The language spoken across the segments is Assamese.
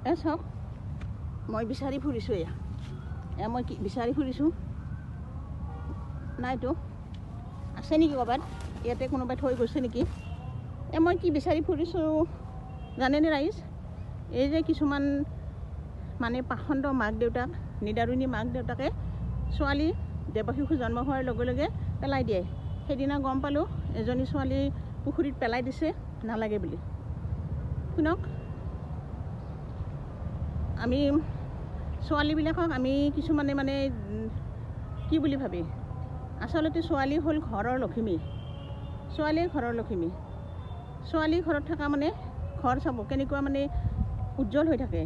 এ চাওক, মই বিচাৰি ফুৰিছোঁ, এয়া এয়া মই কি বিচাৰি ফুৰিছোঁ, নাইতো। আছে নেকি ক'ৰবাত? ইয়াতে কোনোবাই থৈ গৈছে নেকি? মই কি বিচাৰি ফুৰিছোঁ জানেনে ৰাইজ? এই যে কিছুমান মানে পাখণ্ড মাক দেউতাক, নিদাৰুণী মাক দেউতাকে ছোৱালী দেৱশিশু জন্ম হোৱাৰ লগে লগে পেলাই দিয়ে। সেইদিনা গম পালোঁ এজনী ছোৱালী পুখুৰীত পেলাই দিছে নালাগে বুলি। শুনক, আমি ছোৱালীবিলাকক আমি কিছুমানে মানে কি বুলি ভাবি, আচলতে ছোৱালী হ'ল ঘৰৰ লখিমী, ছোৱালীয়ে ঘৰৰ লখিমী। ছোৱালী ঘৰত থকা মানে ঘৰ চাব কেনেকুৱা মানে উজ্জ্বল হৈ থাকে।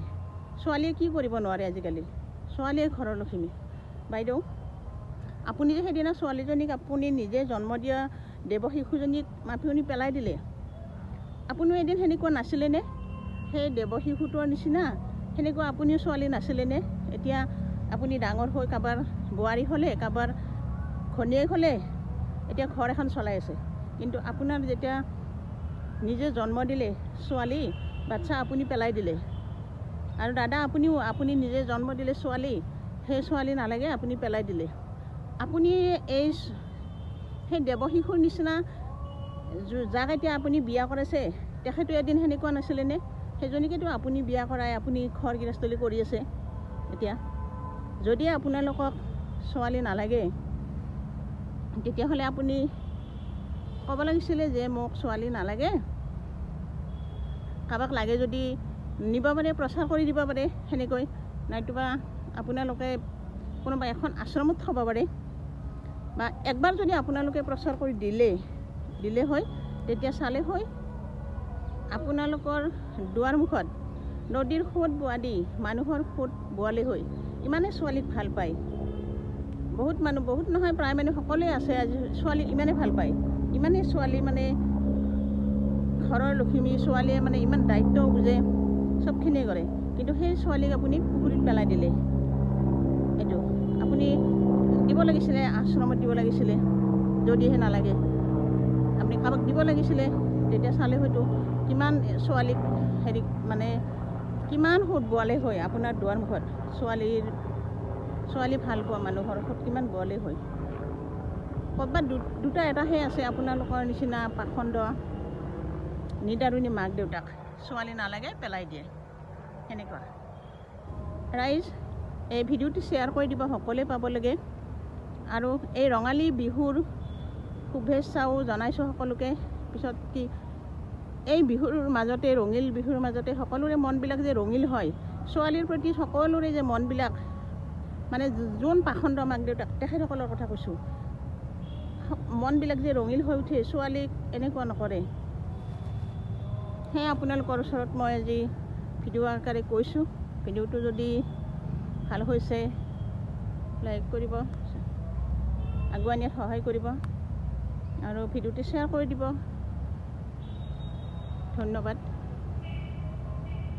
ছোৱালীয়ে কি কৰিব নোৱাৰে আজিকালি, ছোৱালীয়ে ঘৰৰ লখিমী। বাইদেউ, আপুনি যে সেইদিনা ছোৱালীজনীক আপুনি নিজে জন্ম দিয়া দেৱশিশুজনীক আপুনি পেলাই দিলে, আপুনিও এদিন সেনেকুৱা নাছিলেনে? সেই দেৱশিশুটোৰ নিচিনা সেনেকুৱা আপুনিও ছোৱালী নাছিলেনে? এতিয়া আপুনি ডাঙৰ হৈ কাৰোবাৰ বোৱাৰী হ'লে, কাৰোবাৰ ঘৈণীয়েক হ'লে এতিয়া ঘৰ এখন চলাই আছে। কিন্তু আপোনাৰ যেতিয়া নিজে জন্ম দিলে ছোৱালী বাচ্ছা আপুনি পেলাই দিলে। আৰু দাদা আপুনিও, আপুনি নিজে জন্ম দিলে ছোৱালী, সেই ছোৱালী নালাগে আপুনি পেলাই দিলে। আপুনি এই সেই দেৱশিশুৰ নিচিনা যাক এতিয়া আপুনি বিয়া কৰাইছে, তেখেতো এদিন সেনেকুৱা নাছিলেনে? সেইজনীকেতো আপুনি বিয়া কৰাই আপুনি ঘৰ গৃহস্থলী কৰি আছে। এতিয়া যদি আপোনালোকক ছোৱালী নালাগে, তেতিয়াহ'লে আপুনি ক'ব লাগিছিলে যে মোক ছোৱালী নালাগে, কাৰোবাক লাগে যদি নিব পাৰে, প্ৰচাৰ কৰি দিব পাৰে সেনেকৈ, নাইবা আপোনালোকে কোনোবা এখন আশ্ৰমত থ'ব পাৰে। বা একবাৰ যদি আপোনালোকে প্ৰচাৰ কৰি দিলে হয়, তেতিয়া চালে হয় আপোনালোকৰ দুৱাৰমুখত নদীৰ সোঁত বোৱা দি মানুহৰ সোঁত বোৱালে হয়। ইমানেই ছোৱালীক ভাল পায় বহুত মানুহ, বহুত নহয় প্ৰায় মানুহ সকলোৱে আছে আজি ছোৱালীক ইমানেই ভাল পায়, ইমানেই ছোৱালী মানে ঘৰৰ লখিমী, ছোৱালীয়ে মানে ইমান দায়িত্বও বুজে, চবখিনিয়ে কৰে। কিন্তু সেই ছোৱালীক আপুনি পুখুৰীত পেলাই দিলে। এইটো আপুনি দিব লাগিছিলে, আশ্ৰমত দিব লাগিছিলে, যদিহে নালাগে আপুনি কাৰোবাক দিব লাগিছিলে। তেতিয়া চালে হয়তো কিমান ছোৱালীক হেৰি মানে কিমান সোঁত বোৱালে হয় আপোনাৰ দুৱাৰমুখত। ছোৱালী ভাল পোৱা মানুহৰ সোঁত কিমান বোৱালে হয়। ক'ৰবাত দুটা এটাহে আছে আপোনালোকৰ নিচিনা পাখণ্ড নিদাৰুণী মাক দেউতাক, ছোৱালী নালাগে পেলাই দিয়ে সেনেকুৱা। ৰাইজ, এই ভিডিঅ'টো শ্বেয়াৰ কৰি দিব, সকলোৱে পাব লাগে। আৰু এই ৰঙালী বিহুৰ শুভেচ্ছাও জনাইছোঁ সকলোকে। পিছত কি এই বিহুৰ মাজতে, ৰঙীল বিহুৰ মাজতে সকলোৰে মনবিলাক যে ৰঙীল হয়, ছোৱালীৰ প্ৰতি সকলোৰে যে মনবিলাক মানে যোন পাখণ্ড মাক দেউতাক তেখেতসকলৰ কথা কৈছোঁ, মনবিলাক যে ৰঙীল হৈ উঠে, ছোৱালীক এনেকুৱা নকৰে। সেয়ে আপোনালোকৰ ওচৰত মই আজি ভিডিঅ' আকাৰে কৈছোঁ। ভিডিঅ'টো যদি ভাল হৈছে লাইক কৰিব, আগুৱাই নিয়াত সহায় কৰিব, আৰু ভিডিঅ'টো শ্বেয়াৰ কৰি দিব। ধন্যবাদ।